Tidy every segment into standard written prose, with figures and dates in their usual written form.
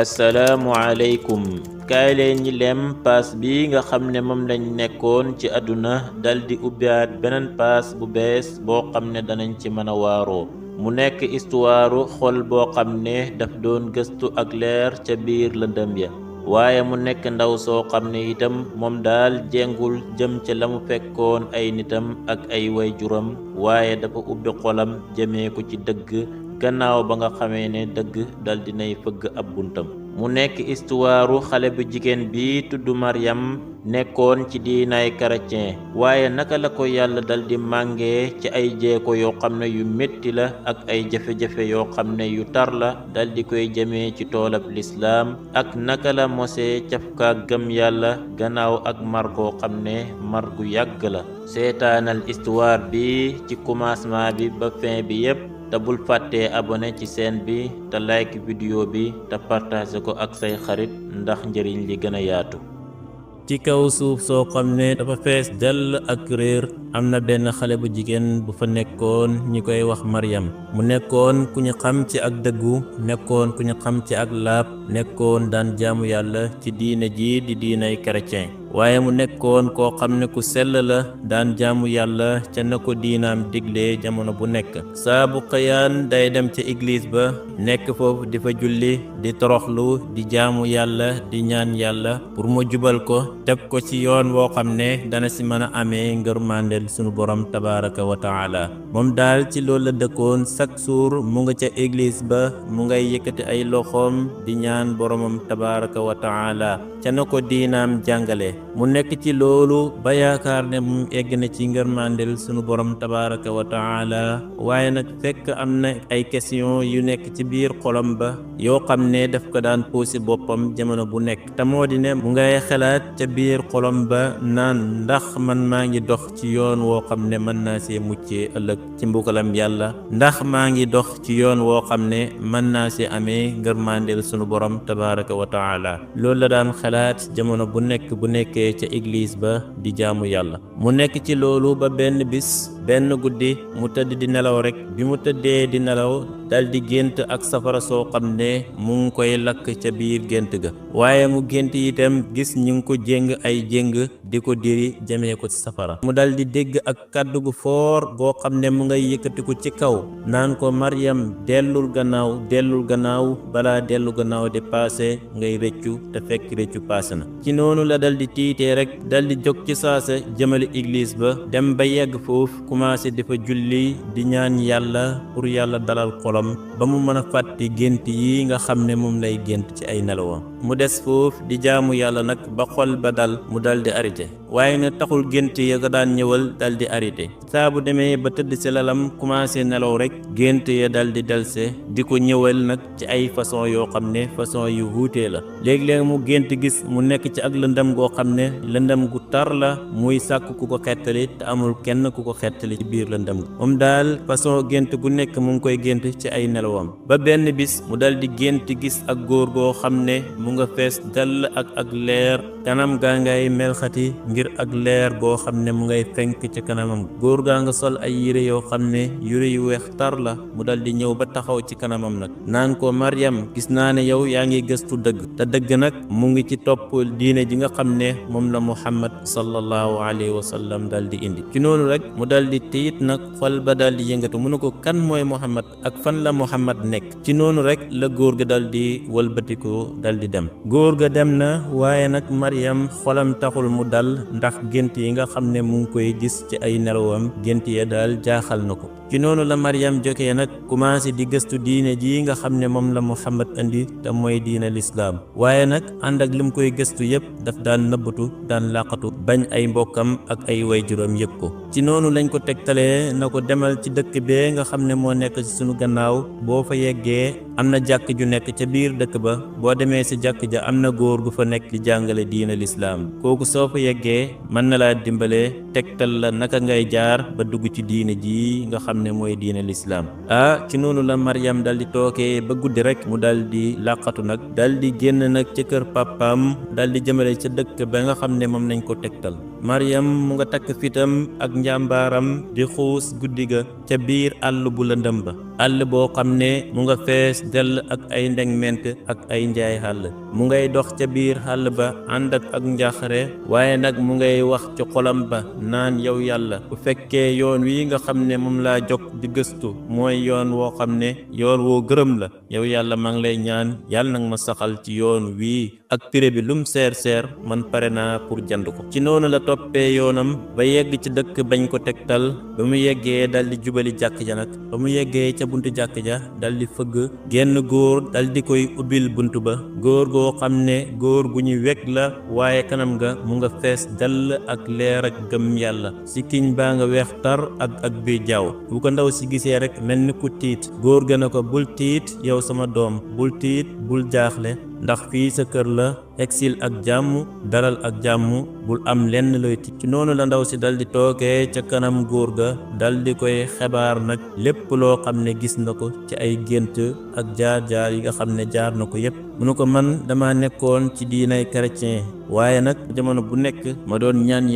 asalaamualeykum kaay leen ñi lem paas bi nga xam ne moom lañ nekkoon ci àdduna daldi ubbiwaat beneen paas bu bees boo xam ne danañ ci mën a waaroo mu nekk istuwaaru xol boo xam ne daf doon gëstu ak leer ca biir lëndëm ya waaye mu nekk ndaw soo xam ne itam moom daal jengul jëm ca la mu fekkoon ay nitam ak ay waajuram waaye dafa ubbi xolam jëmee ko ci dëgg gannaaw ba nga xamee ne dëgg dal dinay fëgg ab buntam mu nekk istuwaaru xale bu jigéen bi tudd Maryam nekkoon ci diinaay chrétien waaye naka la ko yàlla dal di màngee ci ay jeeko yoo xam ne yu metti la ak ay jafe-jafe yoo xam ne yu tar la dal di koy jëmee ci toolab lislaam ak naka la mosee cafka gëm yàlla gannaaw ak mar goo xam ne mar gu yàgg la seetaanal istuwaar bi ci commencement bi ba fin bi yépp te bul fàttee abonné ci chaîne bi te like vidéo bi te partage ko ak say xarit ndax njëriñ li gën a yaatu. ci kaw suuf soo xam ne dafa fees dell ak réer am na benn xale bu jigéen bu fa nekkoon ñi koy wax Maryam mu nekkoon ku ñu xam ci ak dëggu nekkoon ku ñu xam ci ak laab nekkoon daan jaamu yàlla ci diine ji di diinay chrétien waaye mu nekkoon koo xam ne ku sell la daan jaamu yàlla ca na ko diinaam digle jamono bu nekk saa bu xëyaan day dem ca église ba nekk foofu di fa julli di toroxlu di jaamu yàlla di ñaan yàlla pour mu jubal ko teg ko ci yoon woo xam ne dana si mën a amee ngërmandel sunu borom tabaraka wa taala moom daal ci loolu la dëkkoon chaque jour mu nga ca église ba mu ngay yëkkati ay loxoom di ñaan boromam tabaraka wa taala ca na ko diinaam jàngale mu nekk ci loolu ba yaakaar ne mu egg na ci ngërmandel sunu borom tabaraka wa taala waaye nag fekk am na ay question yu nekk ci biir xolam ba yoo xam ne daf ko daan posé boppam jamono bu nekk te moo di ne mu ngay xalaat ca biir xolam ba naan ndax man maa ngi dox ci yoon woo xam ne mën naa see muccee ëllëg ci mbugalam yàlla ndax maa ngi dox ci yoon woo xam ne mën naa see amee ngërmandel sunu borom tabaraka wa taala loolu la daan xalaat jamono bu nekkee ca église ba di jaamu yàlla mu nekk ci loolu ba benn bis benn guddi mu tëdd di nelaw rek bi mu tëddee di nelaw dal di gént ak safara soo xam ne mu ngi koy lakk ca biir gént ga waaye mu gént itam gis ñu ngi ko jéng ay jéng di ko diri jamee ko ci safara mu dal di dégg ak kàddu gu foor goo xam ne mu ngay yëkkatiku ci kaw naan ko Maryam dellul gannaaw balaa dellu gannaaw di paase ngay rëccu te fekk rëccu paase na ci noonu la dal di tiitee rek dal di jóg ci saasa jëmale église ba dem ba yegg foofu commencé dafa julli di ñaan yàlla pour yàlla dalal xolam ba mu mën a fàtte gént yi nga xam ne moom lay gént ci ay nelawam mu des foofu di jaamu yàlla nag ba xol ba dal mu dal di arrêté waaye na taxul gént ya ko daan ñëwal dal di arrêté saa bu demee ba tëdd ci lalam commencé nelaw rek gént ya dal di delse di ko ñëwal nag ci ay façon yoo xam ne façon yu wuutee la léeg-léeg mu gént gis mu nekk ci ak lëndëm goo xam ne lëndëm gu tar la muy sàkk ku ko xettali te amul kenn ku ko xettali ci biir lëndëm gi moom daal façon gént gu nekk mu ngi koy gént ci ay nelawam ba benn bis mu dal di gént gis ak góor goo xam ne mu nga fees dell ak leer kanam gaa ngay melxati ngir ak leer goo xam ne mu ngay fenk ci kanamam góor gaa nga sol ay yére yoo xam ne yére yu weex tar la mu dal di ñëw ba taxaw ci kanamam nag naan ko Maryam gis naa ne yow yaa ngi gëstu dëgg te dëgg nag mu ngi ci topp diine ji nga xam ne moom la Muhammad sallallahu alayhi wa sallam dal di indi ci noonu rek mu dal di tiit nag xol ba dal di yëngatu mu ne ko kan mooy Muhammad ak fan la Muhammad nekk ci noonu rek la góor ga dal di wëlbatiku dal di dem góor ga dem na waaye nag Maryam xolam taxul mu dal ndax gént yi nga xam ne mu ngi koy gis ci ay nelawam gént ya daal jaaxal na ko ci noonu la Maryam jógee nag commencé di gëstu diine ji nga xam ne moom la Muhammad indi te mooy diine lislaam waaye nag ànd ak lim koy gëstu yépp daf daan nëbbatu daan làqatu bañ ay mbokkam ak ay waajuram yëg ko ci noonu lañ ko tegtalee na ko demal ci dëkk bee nga xam ne moo nekk ci sunu gannaaw boo fa yeggee am na jàkk ju nekk ca biir dëkk ba boo demee ci jàkk ja am na góor gu fa nekk di jàngale diine lislaam kooku soo fa yeggee mën na laa dimbale tegtal la naka ngay jaar ba dugg ci diine ji nga xam ne mooy diine lislaam ci noonu la Maryam dal di tookee ba guddi rek mu dal di làqatu nag dal di génn nag ca kër pàppaam dal di jëmale ca dëkk ba nga xam ne moom nañ ko tegtal Maryam mu nga takk fitam ak njàmbaaram di xuus guddi ga ca biir àll bu lëndëm ba, àll boo xam ne mu nga fees dell ak ay ndegment ak ay njaay xàll. mu ngay dox ca biir xàll ba ànd ak njaaxare, waaye nag mu ngay wax ci xolam ba naan yow yàlla, bu fekkee yoon wi nga xam ne moom laa jog di gëstu mooy yoon woo xam ne yoon woo gërëm la, yow yàlla maa ngi lay ñaan yàlla nag ma saxal ci yoon wii, ak prix bi lum seer seer man pare naa pour jënd ko. ci noonu la toppee yoonam ba yegg ci dëkk bañ ko tegtal. ba mu yeggee dal di jubali jàkk ja nag, ba mu yeggee ca buntu jàkk ja dal di fëgg, genn góor dal di koy ubbil bunt ba, góor goo xam ne góor gu ñu weg la, waaye kanam nga mu nga fees dell ak leer ak gëm yàlla, sikkiñ baa nga weex tar ak bi jaaw. bu ko ndaw si gisee rek mel ni ku tiit, góor ga na ko bul tiit yow sama doom, bul tiit bul jaaxle, ndax fii sa kër la, exil ak jàmm, dalal ak jàmm, bul am lenn looy tiit. ci noonu la ndaw si dal di toogee ca kanam góor ga dal di koy xebaar nag lépp loo xam ne gis na ko ci ay gént ak jaar-jaar yi nga xam ne jaar na ko yépp. mu ne ko man dama nekkoon ci diinay chrétien, waaye nag jamono bu nekk ma doon ñaan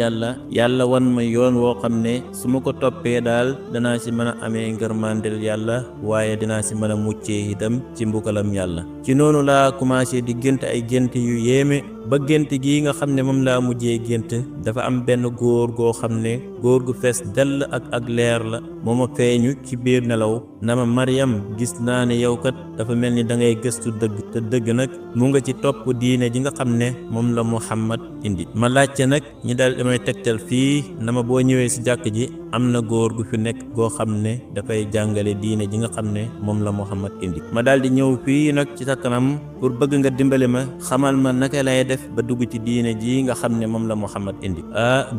yàlla wan ma yoon woo xam ne su ma ko toppee daal danaa ci mën a amee ngërmandel yàlla, waaye dinaa ci mën a muccee itam ci mbugalam yàlla. ci noonu laa commencé di gént ay gént yu yéeme, ba gént gi nga xam ne moom laa mujjee gént dafa am benn góor goo xam ne góor gu fees dell ak leer la, moo ma feeñu ci biir nelaw na ma Maryam, gis naa ne yow kat dafa mel ni da ngay gëstu dëgg, te dëgg nag mu nga ci topp diine ji nga xam ne moom la Muhammad indi. ma laajte nag ñi daal damay tegtal fii na ma boo ñëwee ci jàkk ji am na góor gu fi nekk goo xam ne dafay jàngale diine ji nga xam ne moom la Muhammad indi. ma daal di ñëw fii nag ci sa kanam pour bëgg nga dimbali ma, xamal ma naka lay def ba dugg ci diine ji nga xam ne moom la Muhammad indi.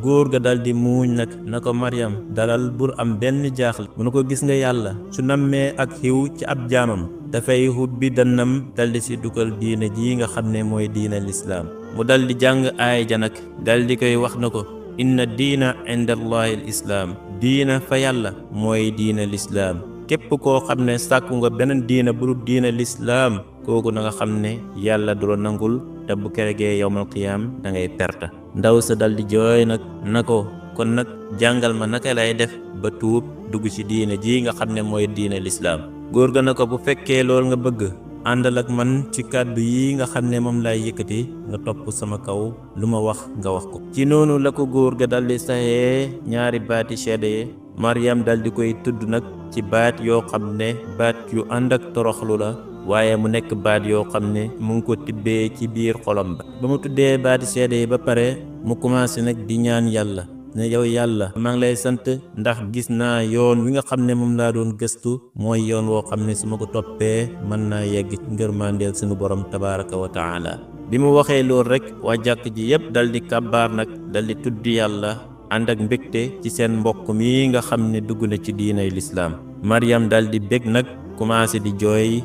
góor ga dal di muuñ nag na ko Maryam dalal, bur am benn jaaxle. mu ne ko gis nga yàlla su nammee ak xiw ci ab jaamam dafay hubbi dannam dal di si dugal diine ji nga xam ne mooy diine lislaam. mu dal di jàng aay ja nag dal di koy wax na ko inna diina inda allahi al islaam, diina fa yàlla mooy diine lislaam. képp koo xam ne sàkku nga beneen diina bu dul diine lislaam, kooku na nga xam ne yàlla du la nangul, te bu keregee yawmal qiyaam da ngay perte. ndaw sa dal di jooy nag na ko kon nag jàngal ma naka lay def ba tuub dugg ci diine ji nga xam ne mooy diine lislaam. góor ga na ko bu fekkee lool nga bëgg, àndal ak man ci kàddu yi nga xam ne moom lay yëkkati, nga topp sama kaw, lu ma wax nga wax ko. ci noonu la ko góor ga dal di saxee ñaari baati seede yi. Maryam dal di koy tudd nag ci baat yoo xam ne baat yu ànd ak toroxlu la, waaye mu nekk baat yoo xam ne mu ngi ko tibbee ci biir xolam ba. ba mu tuddee baati seede yi ba pare mu commencé nag di ñaan yàlla ne yow yàlla maa ngi lay sant ndax gis naa yoon wi nga xam ne moom laa doon gëstu mooy yoon woo xam ne su ma ko toppee mën naa yegg ci ngërmandeel suñu borom tabaraka wa taala. bi mu waxee loolu rek waa jàkk ji yépp dal di kàbbaar nag dal di tudd yàlla ànd ak mbégte ci seen mbokk mi nga xam ne dugg na ci diinay lislaam. Maryam dal di bég nag commencé di jooy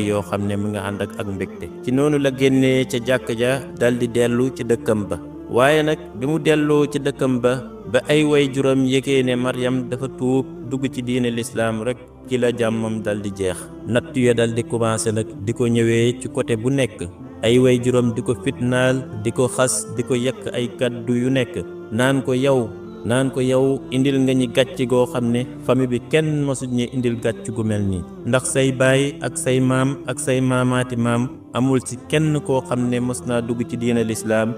yoo xam ne mu nga ànd ak mbégte. ci noonu la génnee ca jàkk ja dal di dellu ci dëkkam ba, waaye nag bi mu delloo ci dëkkam ba ay way juróom yëgee ne Maryam dafa tuub dugg ci diine lislaam rek ci la jàmmam dal di jeex. natt ya dal di commencé nag di ko ñëwee ci côté bu nekk, ay way juróom di ko fitnaal, di ko xas, di ko yekk ay kaddu yu nekk, naan ko yow indil nga ñi gàcc goo xam ne famille bi kenn mësuñ ñi indil gàcc gu mel nii, ndax say baay ak say maam ak say maamaati maam amul ci kenn koo xam ne mës naa dugg ci diine lislaam,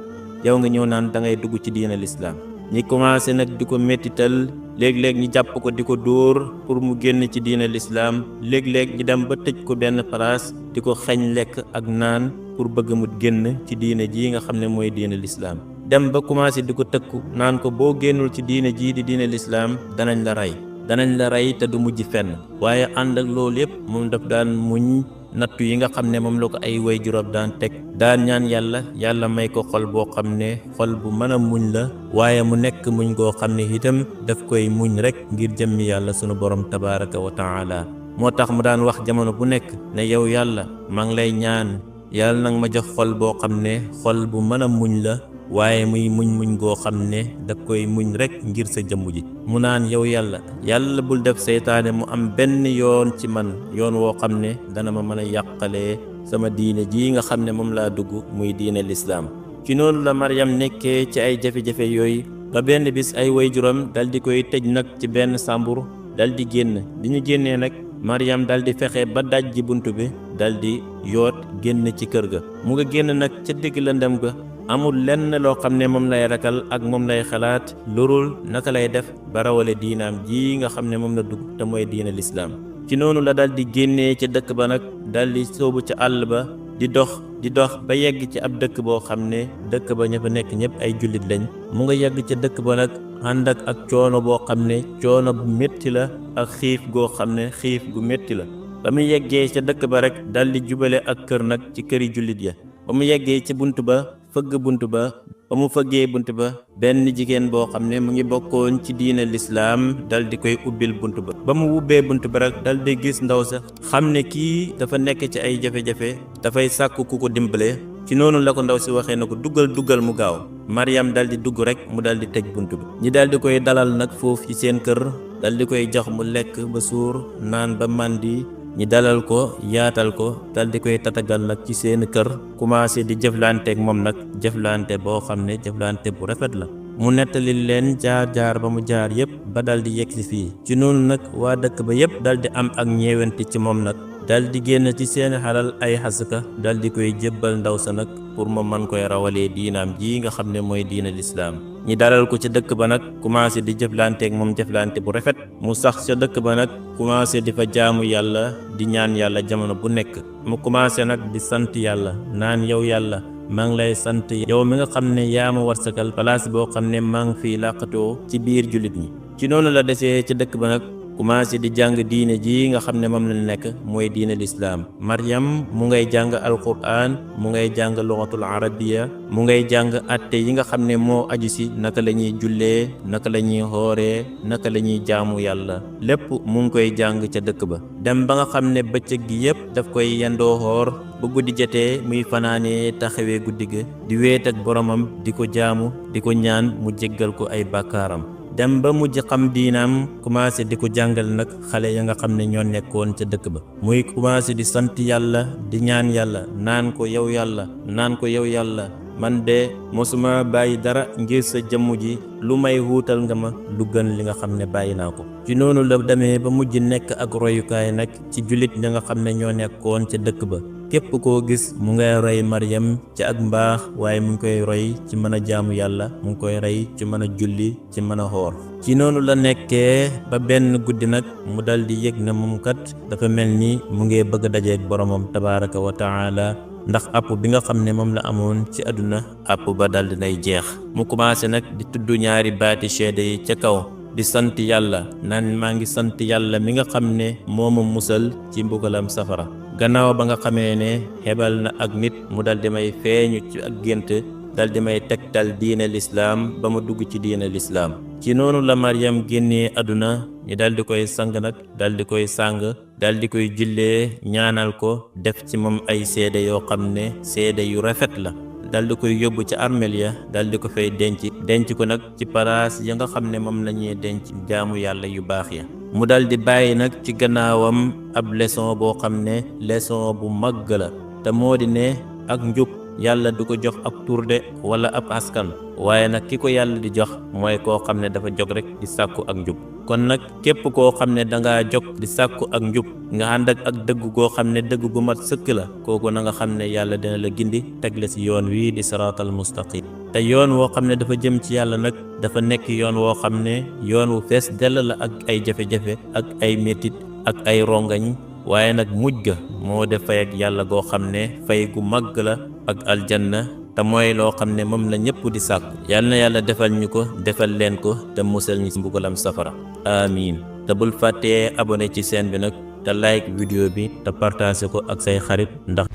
yow nga ñëw naan da ngay dugg ci diine lislaam. ñi commencé nag di ko mettital, léeg-léeg ñi jàpp ko di ko dóor pour mu génn ci diine lislaam, léeg-léeg ñi dem ba tëj ko benn place di ko xeñ lekk ak naan pour bëgg mu génn ci diine ji nga xam ne mooy diine lislaam. dem ba commencé di ko tëkku naan ko boo génnul ci diine jii di diine lislaam danañ la rey te du mujj fenn. waaye ànd ak loolu yépp moom daf daan muñ nattu yi nga xam ne moom la ko ay way juróom daan teg, daan ñaan yàlla may ko xol boo xam ne xol bu mën a muñ la, waaye mu nekk muñ goo xam ne itam daf koy muñ rek ngir jëmmi yàlla sunu borom tabaraka wa taala. moo tax mu daan wax jamono bu nekk ne yow yàlla maa ngi lay ñaan yàlla nag ma jox xol boo xam ne xol bu mën a muñ la, waaye muy muñ goo xam ne da koy muñ rek ngir sa jëmm ji. mu naan yow yàlla bul def seytaane mu am benn yoon ci man, yoon woo xam ne dana ma mën a yàqalee sama diine ji nga xam ne moom laa dugg muy diine lislaam. ci noonu la Maryam nekkee ci ay jafe-jafe yooyu ba benn bis ay waajuram dal di koy tëj nag ci benn sàmbur dal di génn bi ñu génnee nag Maryam dal di fexe ba daj ji bunt bi dal di yoot génn ci kër ga mu nga génn nag ca digg lëndëm ga amul lenn loo xam ne moom lay ragal ak moom lay xalaat lurul naka lay def ba rawale diinaam ji nga xam ne moom la dugg te mooy diina lislaam ci noonu la dal di génnee ca dëkk ba nag dal di sóobu ca àll ba di dox ba yegg ci ab dëkk boo xam ne dëkk ba ña fa nekk ñëpp ay jullit lañ mu nga yegg ca dëkk ba nag ànd ak coono boo xam ne coono bu métti la ak xiif goo xam ne xiif gu métti la ba mu yeggee ca dëkk ba rek dal di jubale ak kër nag ci këri jullit ya ba mu yeggee ci bunt ba fëgg bunt ba ba mu fëggee bunt ba benn jigéen boo xam ne mu ngi bokkoon ci diina lislaam dal di koy ubbil bunt ba ba mu wubbee bunt ba rek dal di gis ndaw sa xam ne kii dafa nekk ci ay jafe-jafe dafay sàkku ku ko dimbale ci noonu la ko ndaw si waxee na ko duggal mu gaaw Maryam dal di dugg rek mu dal di tëj bunt bi ñi dal di koy dalal nag foofu ci seen kër dal di koy jox mu lekk ba suur naan ba màndi ñi dalal ko yaatal ko dal di koy tatagal nag ci seen kër commencé di jëflanteek moom nag jëflante boo xam ne jëflante bu rafet la mu nettali leen jaar ba mu jaar yépp ba dal di yegsi fii ci noonu nag waa dëkk ba yépp dal di am ak ñeewante ci moom nag dal di génn ci seen xalal ay xasaka dal di koy jébbal ndaw sa nag pour ma man koy rawalee diinaam ji nga xam ne mooy diina lislaam ñi dalal ko ca dëkk ba nag commencé di jëflanteek moom jëflante bu rafet mu sax ca dëkk ba nag commencé di fa jaamu yàlla di ñaan yàlla jamono bu nekk mu commencé nag di sant yàlla naan yow yàlla maa ngi lay sant yow mi nga xam ne yaa ma warsakal place boo xam ne maa ngi fii làqatoo ci biir jullit ñi ci noonu la desee ca dëkk ba nag commencé di jàng diine ji nga xam ne moom la nekk mooy diine lislaam Maryam mu ngay jàng alquran mu ngay jàng lugatul arabiya mu ngay jàng atte yi nga xam ne moo aju si naka la ñuy jullee naka la ñuy xooree naka la ñuy jaamu yàlla lépp mu ngi koy jàng ca dëkk ba dem ba nga xam ne bëccëg gi yépp daf koy yendoo xoor bu guddi jotee muy fanaanee taxawee guddi ga di wéet ak boromam di ko jaamu di ko ñaan mu jéggal ko ay bàkkaaram dem ba mujj xam diinaam commencé di ko jàngal nag xale ya nga xam ne ñoo nekkoon ca dëkk ba muy commencé di sant yàlla di ñaan yàlla naan ko yow yàlla man de mosuma bàyyi dara ngir sa jëmm ji lu may wuutal nga ma lu gën li nga xam ne bàyyi naa ko ci noonu la demee ba mujj nekk ak royukaay nag ci jullit ña nga xam ne ñoo nekkoon ca dëkk ba képp koo gis mu ngay roy Maryam ci ak mbaax waaye mu ngi koy roy ci mën a jaamu yàlla mu ngi koy roy ci mën a julli ci mën a xoor ci noonu la nekkee ba benn guddi nag mu dal di yëg na moom kat dafa mel ni mu ngi bëgg a dajeek boromam tabaraka wa taala ndax àpp bi nga xam ne moom la amoon ci àdduna àpp ba dal di nay jeex mu commencé nag di tudd ñaari baati seede yi ca kaw di sant yàlla naan maa ngi sant yàlla mi nga xam ne moo ma musal ci mbugalam safara gannaaw ba nga xamee ne xebal na ak nit mu dal di may feeñu ci ak gént dal di may tegtal diine lislaam ba ma dugg ci diine lislaam ci noonu la Maryam génnee àdduna ñi dal di koy sang nag dal di koy sàng dal di koy jullee ñaanal ko def ci moom ay seede yoo xam ne seede yu rafet la dal di koy yóbbu ci armeel ya dal di ko fay denc ko nag ci palaas ya nga xam ne moom la ñuy denc jaamu yàlla yu baax ya mu dal di bàyyi nag ci gannaawam ab leçon boo xam ne leçon bu màgg la te moo di ne ak njub yàlla du ko jox ab tur de wala ab askan waaye nag ki ko yàlla di jox mooy koo xam ne dafa jog rek di sàkku ak njub kon nag képp koo xam ne dangaa jog di sàkku ak njub nga ànd ak dëgg goo xam ne dëgg gu mat sëkk la kooku na nga xam ne yàlla dina la gindi teg la ci yoon wii di siraatal mustaqim te yoon woo xam ne dafa jëm ci yàlla nag dafa nekk yoon woo xam ne yoon wu fees dell la ak ay jafe-jafe ak ay métit ak ay rongañ waaye nag mujj ga moo def fay ak yàlla goo xam ne fay gu màgg la ak aljanna te mooy loo xam ne moom la ñëpp di sàkk yàlla na yàlla defal ñu ko defal leen ko te musal ñu ci mbugalam safara amiin te bul fàttee abonné ci chaîne bi nag te like vidéo bi te partagé ko ak say xarit ndax